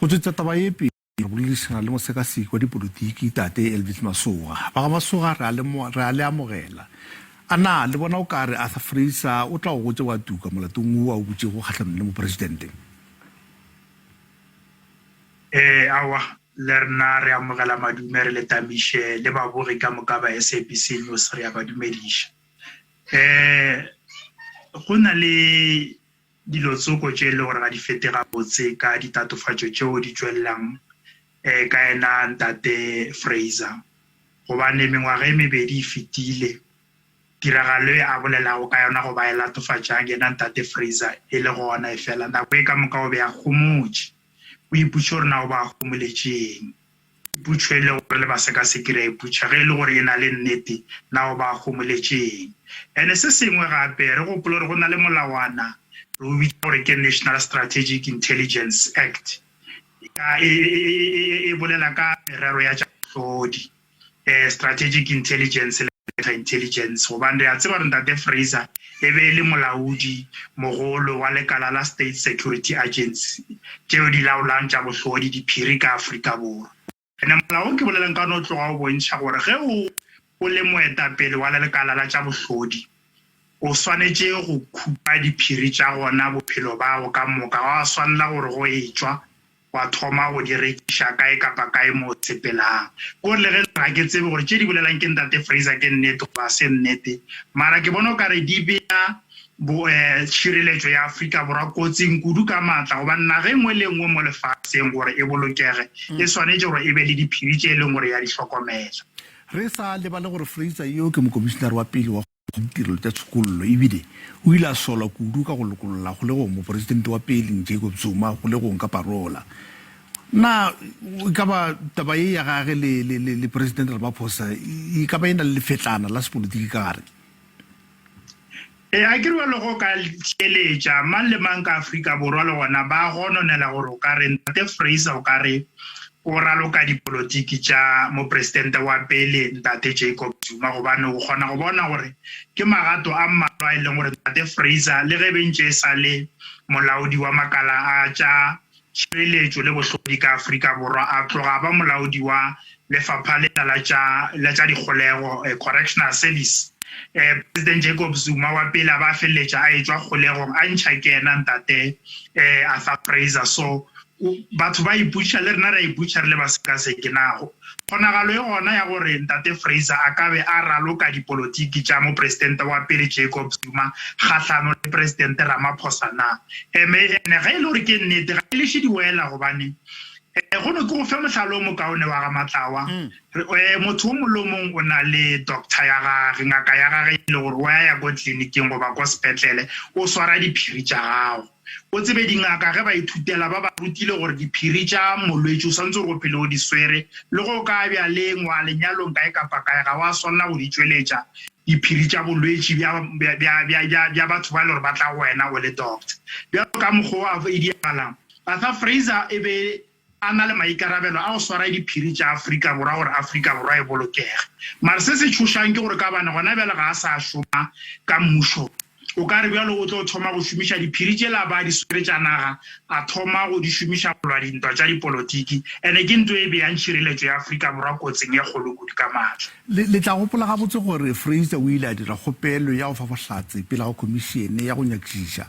Go tšwetša taba ye pele, re boledišana le mosekaseki wa dipolotiki Tate Elvis Masoga. Ba ga Masoga re a le, re a le amogela. A na le bona o ka re Arthur Fraser o tla go gotše wa tuka molatong wo a o butšego kgahlanong le mopresidente? Ee, aowa, le rena re amogela madume re le tamiše le babogi ka moka ba SABC News re a ba dumediša. Um go na le dilo tsoko tše e le gore ga di fete gabotse ka ditatofatšo tšeo di tšwelelang um ka yena ntate Fraser gobane mengwaga e mebedi e fetile tiragalo e a bolelago ka yona goba e latofatšang yena ntate Fraser e le gona e fela nako e ka moka o be a gomotše o ipotše gore na o ba gomoletšeng. Putšo e le gore le basekaseki re a iputša ge e le gore e na le nnete, na o ba homoletše eng? Ene se sengwe gape, re gopole gore go na le molawana re o bitša gore ke National Strategic Intelligence Act, e, e, e, e bolela ka merero ya tša bohlodi, eh, strategic intelligence le intelligence, gobane re a tseba gore Ntate Fraser e be e le molaodi mogolo wa lekala la State Security Agency tšeo di laolang tša bohlodi diphiri ka Afrika Borwa. Ene molao o ke bolelang ka ona o tloga o bontšha gore ge o o le moetapele wa lekala la tša bohlodi o swanetše go khupa diphiri tša gona bophelo bago ka moka, ga wa swanela gore go etšwa wa thoma go di rekiša kae kapa kae mo o sepelang. Ko re le ge ga ke tsebe gore tše di bolelang ke Ntate Fraser ke nnete goba se nnete, mara ke bona o kare di bea bo eh, tšhireletšo ya Afrika Borwa kotsing kudu ka maatla, gobane naga e nngwe le e nngwe mo lefaseng gore e bolokege e swanetše gore e be le diphiri tše e leng gore ya di hlokomela. Re sa lebale gore Fraser yo ke mokomišinare wa pele wa ditirelo tša tshokollo ebile o ile a solwa kudu ka go lokolola kgolegong mopresidente wa peleng Jacob Zuma kgolegong ka parola. Na e ka ba taba ye ya gage le, le, le, le Presidente Ramaphosa e ka ba e na le lefetlana la sepolotiki ka gare? Ee, a ke re bjalo go ka theeletša mang le mang ka Afrika Borwa le gona ba gononela gore o ka re Ntate Fraser o ka re o raloka dipolotiki tša mopresidente wa pele Ntate Jacob Zuma gobane o kgona go bona gore ke magato a mmalwa e leng gore Ntate Fraser le ge be ntše e sa le molaodi wa makala a tša tšhireletšo le bohlodi ka Afrika Borwa a tloga a ba molaodi wa lefapha lela la tša la tša dikgolego eh, correctional service eh, President Jacob Zuma wa pele a ba feleletša a etšwa kgolegong a ntšha ke yena ntate eh, Arthur Fraser so batho ba ipotšiša le rena re a ipotšiša re le basekaseki nago kgonagalo e gona ya gore ntate Fraser a ka be a raloka dipolotiki tša mopresidente wa pele Jacob Zuma kgahlano le presidente Ramaphosa na eme ene ge e le gore ke nnete ga e leše diwela gobane um go no ke go fe mohlalo o mokaone wa ga Matlawa mm. eh, motho o mongwe le o mongwe o na le doctor ya gage ngaka ya gage e le gore o ya ya ko tleliniking goba ko sepetlele o swara diphiri tša gago O tsebe dingaka ge ba ithutela ba ba rutile gore diphiri tša molwetši o swanetše gore o phele o di swere, le ge o ka bja leng wa lenyalong kae kapa kae ga wa swanela go di tšweletša diphiri tša bolwetši bja, bja, bja, bja, bja, bja batho ba e le gore ba tla go wena o le doctor. Bjalo ka mokgwa o a e diagalang, Arthur Fraser e be a na le maikarabelo a go swara diphiri tša Afrika Borwa gore Afrika Borwa e bolokege. Mara se se tšhošang ke gore ka bane gona bjale ga a sa šoma ka mmušong. O ka re bjalo o tlo thoma go šomiša diphiri tšela ba di swere tša naga, a thoma go di šomiša go lwa dintwa tša dipolotiki. Ene ke nto e beyang tšhireletšo ya Afrika Borwa kotsing e kgolo kudu ka maatla. Le, le tla gopola gabotse gore Fraser o ile a dira kgopelo ya go fa bohlatse pele ga khomišene ya go nyakišiša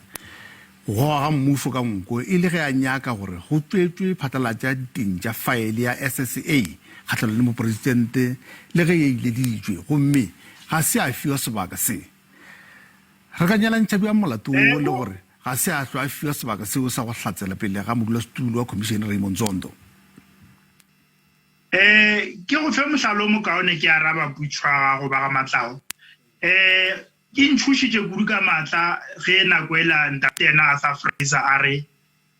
Go goga ga mmušo ka nko e le ge a nyaka gore go tšwetšwe phatlalatša diteng tša faele ya SSA kgahlanong le mopresidente le ge e ileditšwe gomme ga se a fiwa sebaka se. Re ka nyalantšha bjang molato wo le gore ga se a hlwa a fiwa sebaka seo sa go hlatsela pele ga modulasetulo wa khomišene Raymond Zondo? Um ke go fe mohlala o mokaone ke araba putšo ya gago ba ga Matlao. Um E ntšhošitše kudu ka maatla ge nako ela ntate yena Arthur Fraser a re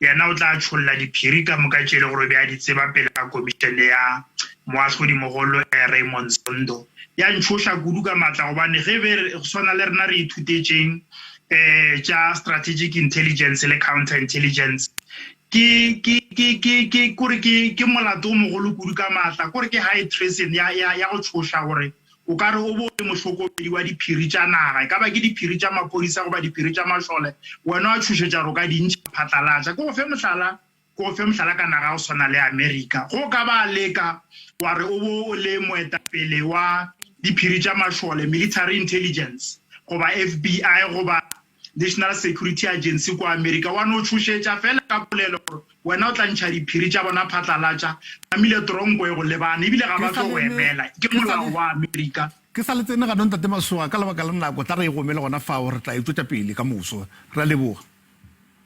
yena o tla tšholla diphiri ka moka tše e le gore o be a di tseba pele ga komišene ya moahlodimogolo Raymond Zondo. Ya ntšhoša kudu ka maatla gobane ge be go swana le rena re ithutetšeng um tša strategic intelligence le counter intelligence ke ke ke ke ke kore ke ke molato o mogolo kudu ka maatla kore ke high treason ya ya ya go tshoša gore O ka re o bo o le mohlokomedi wa diphiri tša naga, e ka ba ke diphiri tša maphodisa goba diphiri tša mašole, wena wa tšhošetša gore o ka di ntšha phatlalatša. Ke go fe mohlala, Ke go fe mohlala ka naga ya go swana le Amerika. Go ka ba leka wa re o bo o le moetapele wa diphiri tša mašole, military intelligence, goba FBI goba National Security Agency kua Amerika, wa no tšhošetša feela ka polelo gore wena o tla ntšha diphiri tša bona phatlalatša, namile tronko e go lebane, ebile ga ba tlo go emela. Ke molao wa Amerika. Ke sa le tsene ganong Tate Masoga, ka lebaka la nako, tla re e gomele gona fao, re tla e tšwetša pele ka moso. Re a leboga.